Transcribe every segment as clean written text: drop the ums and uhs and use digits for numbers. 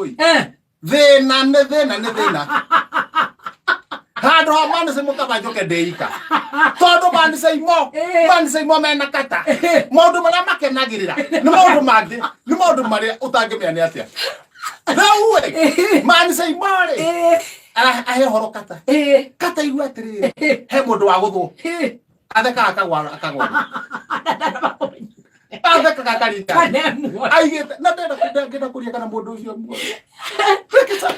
Ũi. Eh. Thĩna nĩ thĩna nĩ thĩna handũ ha manĩce mũkaba njoke ndĩika tondũ manĩce imo Eh. manĩce imo mena kata maũndũ marĩa makenagĩrĩra nĩ maũndũ mangĩ, nĩ maũndũ marĩa ũtangĩmenya nĩ atĩa rĩu ĩ manĩce imo rĩ ahe horo kata kata igua atĩrĩrĩ, he mũndũ wa gũthwo athekaga akagwa akagwa athekaga akaringa Kanemwo. Aigĩte na ndenda ndangĩenda kũria kana mũndũ ũcio muoyo.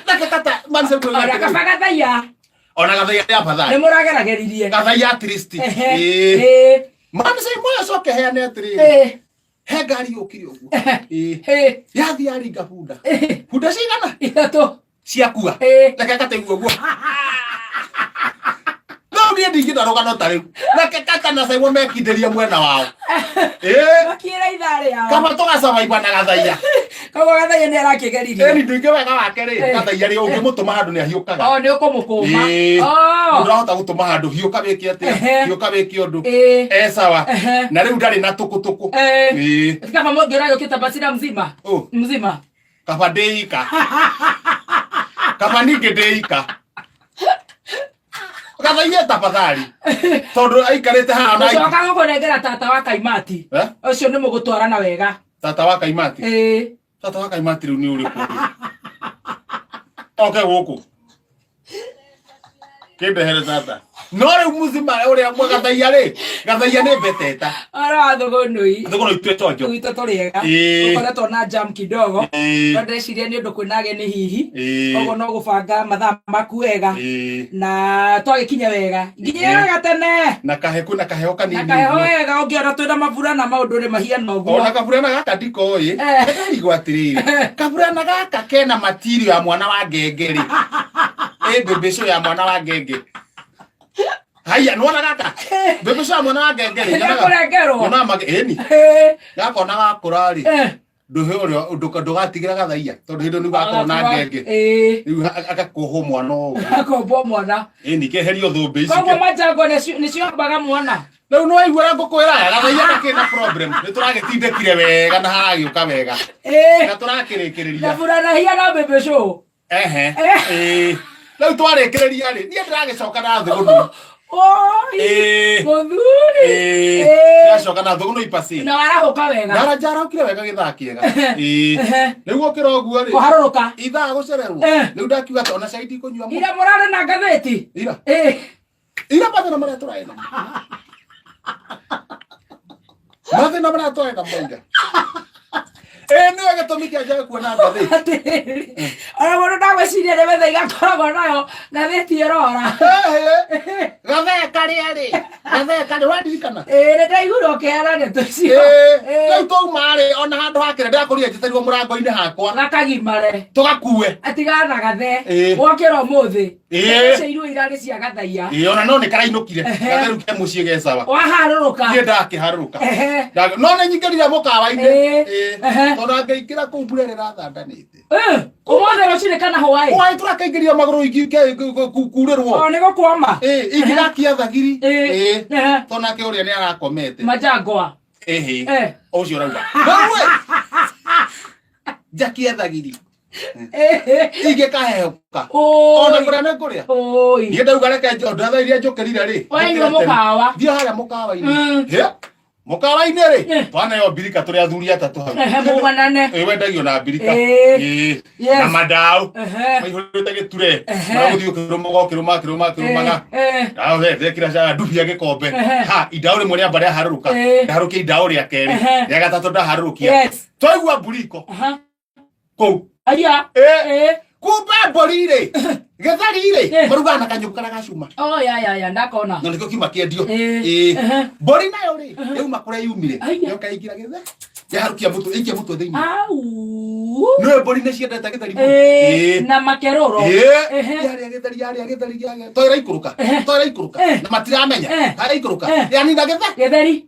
Reke kata manĩce imo. Ona kaba gathaiya. Ona gathaiya nĩ nĩ afadhali mũragerageririe. Gathaiya at least. Ehe. Ĩĩ. Manĩce imo acoke heane atĩrĩrĩ, he ngari yũkire ũguo. Ĩĩ. Yathiĩ yaringa bunda. Bunda cigana? 3. Ciakua. Reke kata igua ũguo no niĩ ndingĩenda rũgano ta rĩu. Reke kata na Saimũ mekindĩrie mwena wao. Ĩĩ. Makĩra ithaa rĩao. Kaba tũgacabaiba na gathaiya. Koguo gathaiya nĩ arakĩgeririe. Ĩni ndingĩ wega wake rĩ. Gathaiya rĩ, ũngĩmũtũma handũ nĩ ahiũkaga. O nĩ ũkũmũkũma. Ĩĩ. Oh. Mũndũ ahota gũtũma handũ, hiũka wĩke atĩa, hiũka wĩke ũndũ, e sawa. Na rĩu ndarĩ na tũkũtũkũ. Ĩĩ. Kaba mũngĩ ũragĩũkĩte bacira mzima. Ũ. Mzima. Kaba ndĩika, kaba ningĩ ndĩika gathaiye tafadhali tondũ aikarĩte haha na Ũcoka gũkũnengera tata wa Kaimati. Eh? Ũcio nĩ mũgũtwarana wega. Tata wa Kaimati? Ĩĩ. Tata wa Kaimati rĩu nĩ ũrĩkũ oke gũkũ kĩndehere tata? No rĩu mũcima ũrĩa mwe gathaiya rĩ, gathaiya nĩ mbeteta. Ora wa thũgũnũi. Thũgũnũi twĩ chonjo. Gwitũ tũrĩ ega. Ĩĩ. Ũkoretwo na jam kidogo. Ĩĩ. No ndĩreciria nĩ ũndũ kwĩna ageni hihi. Ĩĩ. Koguo no gũbanga mathaa maku wega. Ĩĩ. Na twagĩkinya wega. Nginya wega tene. Na kahe kwĩna kaheho Na kanini kaheho ũguo. wega ũngĩona twĩna maburana maũndũ nĩ mahiana ũguo. Ona kaburana gaka ndikoĩ. Ndarigwo atĩrĩrĩ, kaburana gaka kena matirio ya mwana wa ngenge rĩ, ĩ mbĩmbĩcũ ya mwana wa ngenge, haiya nĩwona gaka mbĩmbĩcũ ya mwana wa ngenge rĩ, Nĩekũrengerwo. nyonaga ĩni gakona gakũra rĩ, ndũhe ũrĩa ndũgatigĩra gathaiya tondũ hĩndĩ nĩguo gakorwo na ngenge. Rĩu agakuohwo mwana ũguo. Akombwo mwana. Ĩni keherio thũmbĩ ici. Koguo manjango nĩciombaga mwana. Rĩu nĩ waigua ũrĩa ngũkwĩra, gathaiya gakĩrĩ na problem nĩ tũragĩtindĩkire wega na haragĩũka wega na tũrakĩrĩkĩrĩria. Na burana na mbĩmbĩcũ. Ehe. Ĩĩ. Rĩu twarĩkĩrĩria rĩ, niĩ ndĩragĩcoka na thũgũnũ. Oi. Ĩĩ. Mũthuri. Ĩĩ. Ndĩracoka na thũgũnũ ipasi. Na warahũka wega. Ndarahũkire wega gĩthaa kĩega. Ĩĩ. Rĩu ũkĩra ũguo rĩ, Kũharũrũka. Ithaa gũcererwo. Rĩu ndakiuga atĩ ona cai ndikũnyua mũno. Ira mũrarĩ na ngathĩti. Ira. Ĩĩ. Ira mathĩna marĩa tũrarĩ namo. Mathĩna marĩa tũrarĩ namo ira. Ĩĩ nĩwe gĩtũmi kĩa njage kuona ngathĩti. Atĩrĩrĩ. Ona mũndũ ndagwĩciria nĩ metha igakoragwo nayo ngathĩti ĩrora. Ĩhĩ. Gathee karĩa rĩ, gathee karĩa waririkana? Ĩĩ nĩ ndaiguire ũkĩheana ndeto icio. Ĩĩ. Rĩu twauma rĩ, ona handũ hakĩrĩa ndĩrakũrire njĩtĩrirwo mũrango-inĩ hakwa. Gakagimare. Tũgakue. Atigana gathe. Ĩĩ. Wokĩra ũmũthĩ. Ĩĩ. Icio iruo irarĩ cia gathaiya. Ĩĩ ona no nĩ karainũkire. Gatheru ke mũciĩ ge sawa. Waharũrũka. Niĩ ndakĩharũrũka. Ehe. No nĩ nyingĩrire mũkawa-inĩ. Ĩĩ. Ĩĩ. Ehe. Tondũ angĩingĩra kũu mbura ĩrĩa ĩrathandanĩte. Eh, ũmũthĩ rũcinĩ kana hwaĩ? Hwaĩ tũrakaingĩria magũrũ kurĩrwo. O nĩ gũkwama. Ĩĩ ingĩgakia thagiri. Ĩĩ. Ĩĩ. Ehe. Tondũ nake ũrĩa nĩ arakomete. Majangwa. Ĩhĩ. Eh. Ũcio ũrauga. Rĩu ĩ, njakie thagiri. Ingĩkahehũka. Ona Oi. kũrĩa nĩ ngũrĩa. Oi. Niĩ ndauga reke ndatha iria njũkĩrire rĩ. Waigua njũkĩre tene. mũkawa. Thiĩ harĩa mũkawa-inĩ. Hĩ, mũkawa-inĩ rĩ, twaneo mbirika tũrĩ athuri atatũ hau. Ehe, mũganane. Ĩ wendagio na mbirika. Ĩĩ. Ĩĩ. Yes. Na mandaũ. Ehe. Maihũrĩte gĩture. Ehe. Maragũthiĩ ũkĩrũmaga ũkĩrũmaga ũkĩrũmaga ũkĩrũmaga. Eh. Ndaũ he ndekĩra cara ndubia gĩkombe. Ehe. Ha, indaũ rĩmwe rĩamba rĩaharũrũka. Ĩĩ. Ndaharũkia indaũ rĩa kerĩ. Ehe. Rĩa gatatũ ndaharũrũkia. Yes. Twaigua mburiko Aha. kũu. Aya. Ĩĩ. Eh. Kumbe mbũri rĩ, gĩtheri rĩ, Eh. marugaga na kanyũmũ karĩa ga cuma. Oh ya ya ya ndakona. Na nĩkĩo kiuma kĩendio. Ĩĩ. Ĩĩ. Ehe. Mbũri nayo rĩ, yauma kũrĩa yumire. Aya. Yoka ĩingĩra gĩthe. Yaharũkia mũtwe, ĩikia mũtwe thĩinĩ. Au. Nĩwe mbũri nĩ ciendete gĩtheri mũno. Eh. Ĩĩ. Na makerũro. Ĩĩ. Ehe. Yarĩa gĩtheri, yarĩa gĩtheri, yarĩa. Toira ikũrũka. Ehe. Toira ikũrũka. Eh. Na matiramenya. Eh. Haraikũrũka. Eh. Yanina gĩthe. Gĩtheri.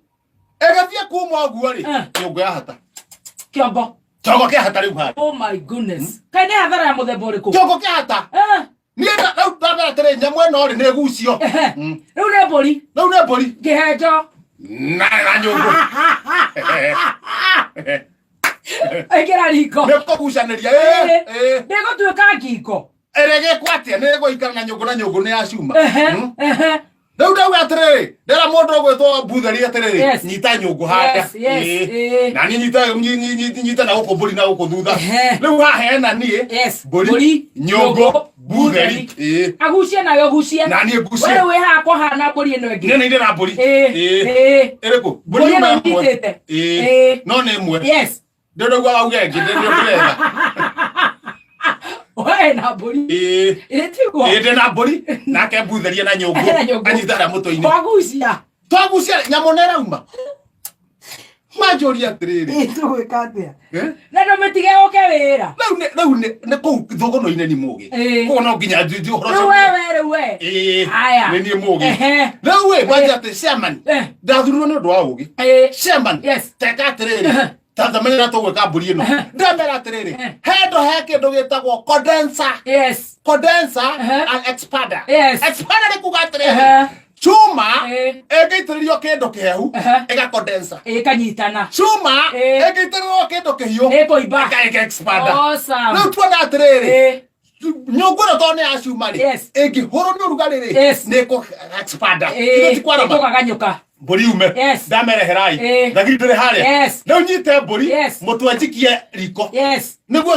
Ĩgĩthiĩ kuma ũguo rĩ, Eh. nyũngũ yahata. Kĩongo. Kĩongo kĩahata rĩu harĩa. Oh my goodness. Kaĩ nĩ hathara ya mũthemba ũrĩkũ? Kĩongo kĩahata. Eh. Niĩ rĩu ndamera atĩrĩ, nyamũ ĩno rĩ, nĩ ĩgucio. Ehe. Rĩu nĩ mbũri. Rĩu nĩ mbũri. Kĩhenjo. Na nyũngũ. Ĩkĩra riko. Nĩ kũgucanĩria. Ĩĩ, ĩĩ. Ndĩgũtuĩka ngingo. Ĩrĩa gĩkwo atĩa? Nĩ ĩgũikara na nyũngũ, na nyũngũ nĩ ya cuma. Ehe. Rĩu ndauga atĩrĩrĩ, ndera mũndũ ũgwĩtwo mbutheri atĩrĩrĩ, Yes. nyita nyũngũ harĩa. Yes. Ĩĩ. Na niĩ nyita nyita na gũkũ mbũri na gũkũ thutha. Rĩu haha hena niĩ, Yes. mbũri, Mbũri, nyũngũ, nyũngũ, mbutheri. Ĩĩ. Agucie nawe ũgucie. Na niĩ ngucie. We wĩ haha kũhana mbũri ĩno ĩngĩ. Niĩ nĩ ndĩ na mbũri. Ĩĩ. Ĩĩ. Ĩrĩkũ? Mbũri yuma ĩno ĩmwe. nyitĩte. Ĩĩ. Ĩĩ. No nĩ ĩmwe. Yes. Ndĩrauga wauge ĩngĩ, ndĩretha. We na mbũri. Ĩĩ. Ĩĩ tiguo. Ĩĩ, ndĩ na mbũri nake mbutherie na nyũngũ. Na nyũngũ. Anyita harĩa mũtwe-inĩ. Twagucia. Twagucia nyamũ nĩ ĩrauma. Manjũria atĩrĩrĩ. Ĩĩ tũgwĩka atĩa? Eh? Na ndũmĩtige ũke wĩra. Rĩu nĩ kũu thũgũnũ-inĩ ni mũgĩ. Ĩĩ. Koguo no nginya njuji ũhoro Rĩu ũcio. we we rĩu we. Ĩĩ. Haya. Nĩ niĩ mũgĩ. Ehe. Rĩu ĩ mwanjia atĩ chairman. Eh. Ndathurirwo nĩ ũndũ wa ũgĩ. Ĩĩ. Chairman. Yes. Teka atĩrĩrĩ. Tazamenya tũgwĩka mbũri ĩno. Ndamera atĩrĩrĩ. He ndo he kĩndũ gĩtagwo condenser. Yes. Condenser and expander. Yes. Expander nĩ kuga atĩrĩrĩ. Chuma ĩngĩitĩrĩrio kĩndũ kĩhehu ĩgakondensa. Ĩkanyitana. Chuma ĩngĩitĩrĩrio kĩndũ kĩhiũ ĩkũimba. Ĩka expander. Awesome. Rĩu tuona atĩrĩrĩ, nyũngũ ĩno tondũ nĩ ya cuma rĩ, Yes. ĩngĩhũrwo nĩ ũrugarĩ rĩ, Yes. nĩ ĩkũ expander. Ithuĩ ti kwarama. Ĩkũgaganyũka. Mbũri yume. Yes. Ndamereherai. Thagiri ndĩrĩ harĩa. Yes. Rĩu nyite mbũri, Yes. mũtwe njikie riko. Yes. Nĩguo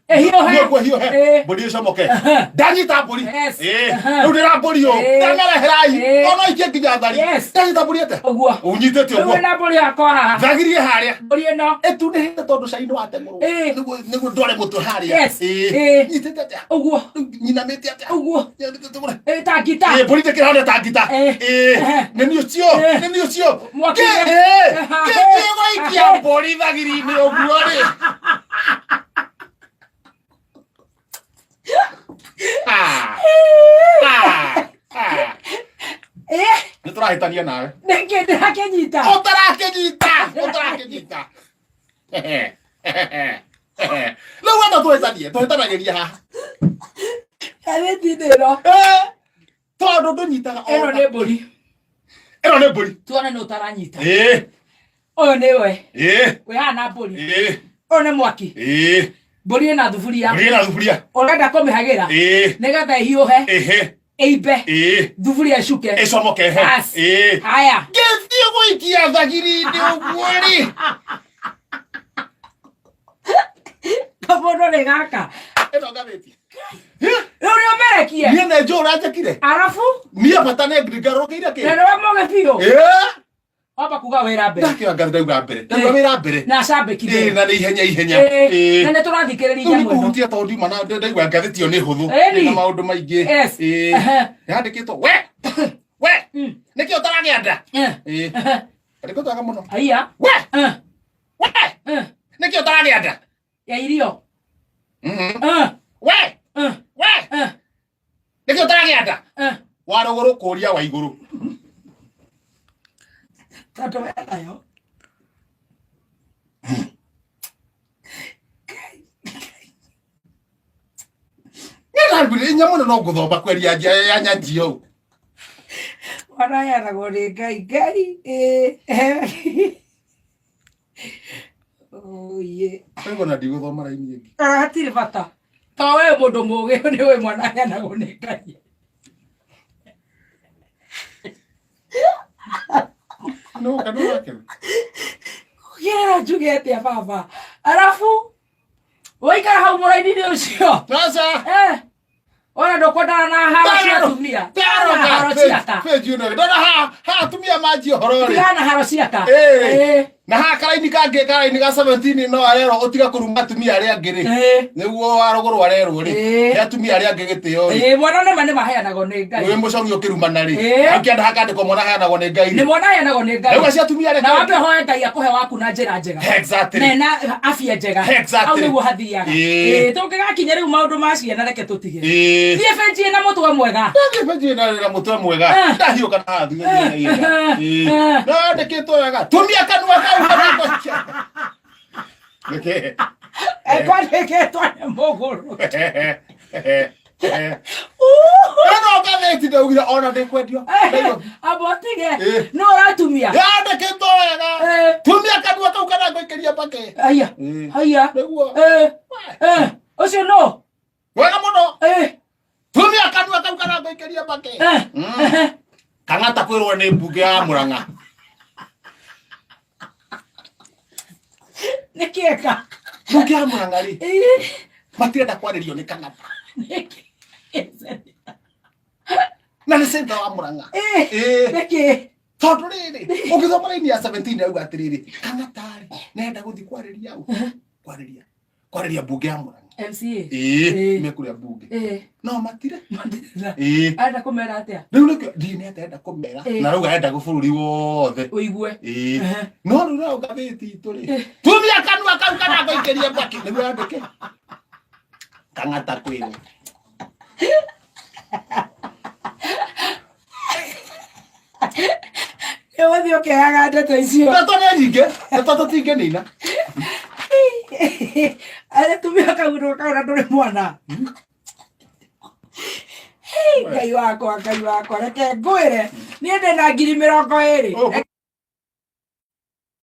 Ĩhiũhe. nĩguo ĩhiũhe. Mbũri ĩcomoke. Ndanyita mbũri. Yes. Ĩĩ. Rĩu ndĩra mbũri ũũ. Ndamereherai. Ona ikie nginya thari. Yes. Ndanyita mbũri atĩa? Ũguo. Ũnyitĩte Rĩu ũguo. wĩna mbũri yakwa haha. Thagiri ĩ harĩa. Mbũri ĩno. Ĩtunĩhĩte tondũ cai nĩ wateng'ũrwo. Ĩĩ. Nĩguo ndware mũtwe harĩa. Yes. Ĩĩ. Ĩĩ. Nyitĩte atĩa? Ũguo. Nyinamĩte atĩa? Ũguo. Ĩĩ ta ngita. Ĩĩ, mbũri ndĩkĩrahona ta ngita. Ĩĩ. Ĩĩ. Nĩ niĩ ũcio. Nĩ niĩ ũcio. Mwaki. Ĩĩ. Kĩthiĩ gũikia mbũri thagiri-inĩ ũguo rĩ. Ah. Ah. Ah. Ĩĩ. Nĩ tũrahĩtania nawe. Nĩkĩ ndĩrakĩnyita? Ũtarakĩnyita. Ũtarakĩnyita. Rĩu wenda tũhĩtanie, tũhĩtanagĩria haha. Ngathĩti-inĩ ĩno. Tondũ ndũnyitaga Ĩno nĩ mbũri. Ĩno nĩ mbũri. Tuone nĩ ũtaranyita. Ĩĩ. Ũyũ nĩwe. Ĩĩ. Wĩ haha na mbũri. Ĩĩ. Ũyũ nĩ mwaki. Ĩĩ. Mbũri ĩna thuburia. Mbũri ĩna thuburia. Ũrenda kũmĩhagĩra. Ĩĩ. Nĩgetha ĩhiũhe. Ĩhĩ. Ĩimbe. Ĩĩ. Thuburia ĩcuke. Ĩcomoke ehe. Bas. Ĩĩ. Haya. Ngĩthiĩ gũikia thagiri-inĩ ũguo rĩ. Kamũndũ nĩ gaka. Ĩno ngathĩti. Rĩu nĩ ũmĩrekie. Niĩ nĩ njũĩ ũrĩa njĩkire. Arabu. Niĩ bata nĩ ngarũrũkĩire kĩ. Na nĩwe mũgĩ biũ. Ĩĩ. Wamba kuga wĩra mbere. Ndakĩoya ngathĩ ndauga mbere. Ndauga wĩra mbere. Na acambĩkire. Ĩĩ, na nĩ ihenya ihenya. Ĩĩ. Ĩĩ. Na nĩ tũrathikĩrĩria Rĩu nĩ nyamũ ĩno. kũhutia tondũ ndiuma na ndaigua ngathĩti ĩyo nĩ hũthũ. Ĩni. Ĩna maũndũ maingĩ. Yes. Ĩĩ. Ehe. Yandĩkĩtwo we. We. Nĩkĩ ũtaragĩa nda? Ĩĩ. Andĩkĩtwo wega mũno. Haiya. We. We. Nĩkĩ ũtaragĩa nda? Ya irio. We. We. Nĩkĩ ũtaragĩa nda? Wa rũgũrũ kũria wa igũrũ. Tondũ we nayo. Nĩ nyamũ ĩno no ngũthomba kweria nja ya nyanjia ũũ. Mwana aheanagwo nĩ Ngai. Ngai. Ĩĩ. Oye. Rĩu ona ndigũthoma raini ĩngĩ. Ona hatirĩ bata. To we mũndũ mũgĩ nĩ ũĩ mwana aheanagwo nĩ Ngai. No, kana wakena. Kũgerera njuge atĩa baba. Arabu waikara hau mũraini-inĩ ũcio. Sasa. Ona ndũkwendana na haro cia atumia. Tigana na haro cia aka. Page ĩno. Ndona ha ha atumia manjie ũhoro rĩ. Tigana na haro cia aka. Ĩĩ. Na haha karaini kangĩ karaini ga 17 no arerwo ũtiga kũruma atumia arĩa angĩ rĩ. Nĩguo wa rũgũrũ arerwo rĩ. He atumia arĩa angĩ gĩtĩo rĩ. Ĩĩ, mwana nĩma nĩ maheanagwo nĩ Ngai. Wĩ mũcong'i ũkĩrumana rĩ. Hau kĩanda hakandĩkwo mwana aheanagwo nĩ Ngai Nĩ rĩ. mwana aheanagwo nĩ Ngai. Rĩu acio atumia arĩa Na wambe ũhoe Ngai akũhe waku na njĩra njega. Exactly. Na ena afya njega. Exactly. Hau nĩguo hathiaga. Ĩĩ. Ĩĩ, tũngĩgakinya rĩu maũndũ ma ciana reke tũtige. Ĩĩ. Thiĩ benji ĩna mũtwe mwega. Ndathiĩ benji ĩna na mũtwe mwega. Ndahiũka na haha thutha thiĩ na ihenya. Ĩĩ. Na yandĩkĩtwo wega. Tumia kanua kau kanua. Nĩkĩ? Kwandĩkĩtwo nĩ mũgũrũ. Ĩno ngathĩti. Ngathĩti ndaugire ona ndĩkwendio. Ndaigua. Amba ũtige. Ĩ. Nũ ũratumia? Yandĩkĩtwo wega. Eh. Tumia kanua kau kana ngũikĩria mbakĩ. Aya. Ĩ. Haya. Nĩguo. Eh. Eh. Ũcio nũ? Wega mũno. Eh. Tumia kanua kau kana ngũikĩria mbakĩ. Eh. Eh. Kang'ata kwĩrwo nĩ mbunge ya Murang'a. Nĩ kĩeka. Mbunge ya Murang'a rĩ Eh. matirenda kwarĩrio nĩ Kang'ata. Nĩkĩ? Na nĩ center wa Murang'a. Eh. Ĩ. Nĩkĩ? Tondũ rĩrĩ ũgĩthoma raini ya 17 rauga atĩrĩrĩ Kang'ata rĩ nenda gũthiĩ kwarĩria ũ kwarĩria kwarĩria mbunge ya Murang'a. MCA. Ĩ Ĩ. mekũrĩa mbunge. Eh. No matire. Matirenda. Ĩ. Arenda kũmera atĩa? Rĩu nĩkĩo ndiĩ nĩ atenda kũmera Ĩ. na rauga arenda bũrũri wothe. Ũigue. Ĩ. Ehe. No rĩu nayo ngathĩti itũ rĩ tumia kanua kau kana ngũikĩrie mbakĩ nĩguo yandĩke Kang'ata kwĩrwo. Nĩ ũgũthiĩ ũkĩoyaga ndeto icio. Ndeto nĩ nyingĩ, ndeto tũtingĩnina. Arĩ tumia kau kau na ndũrĩ mwana. Hey, Ngai wakwa, Ngai wakwa, reke ngwĩre niĩ ndĩ na 20,000. Oh.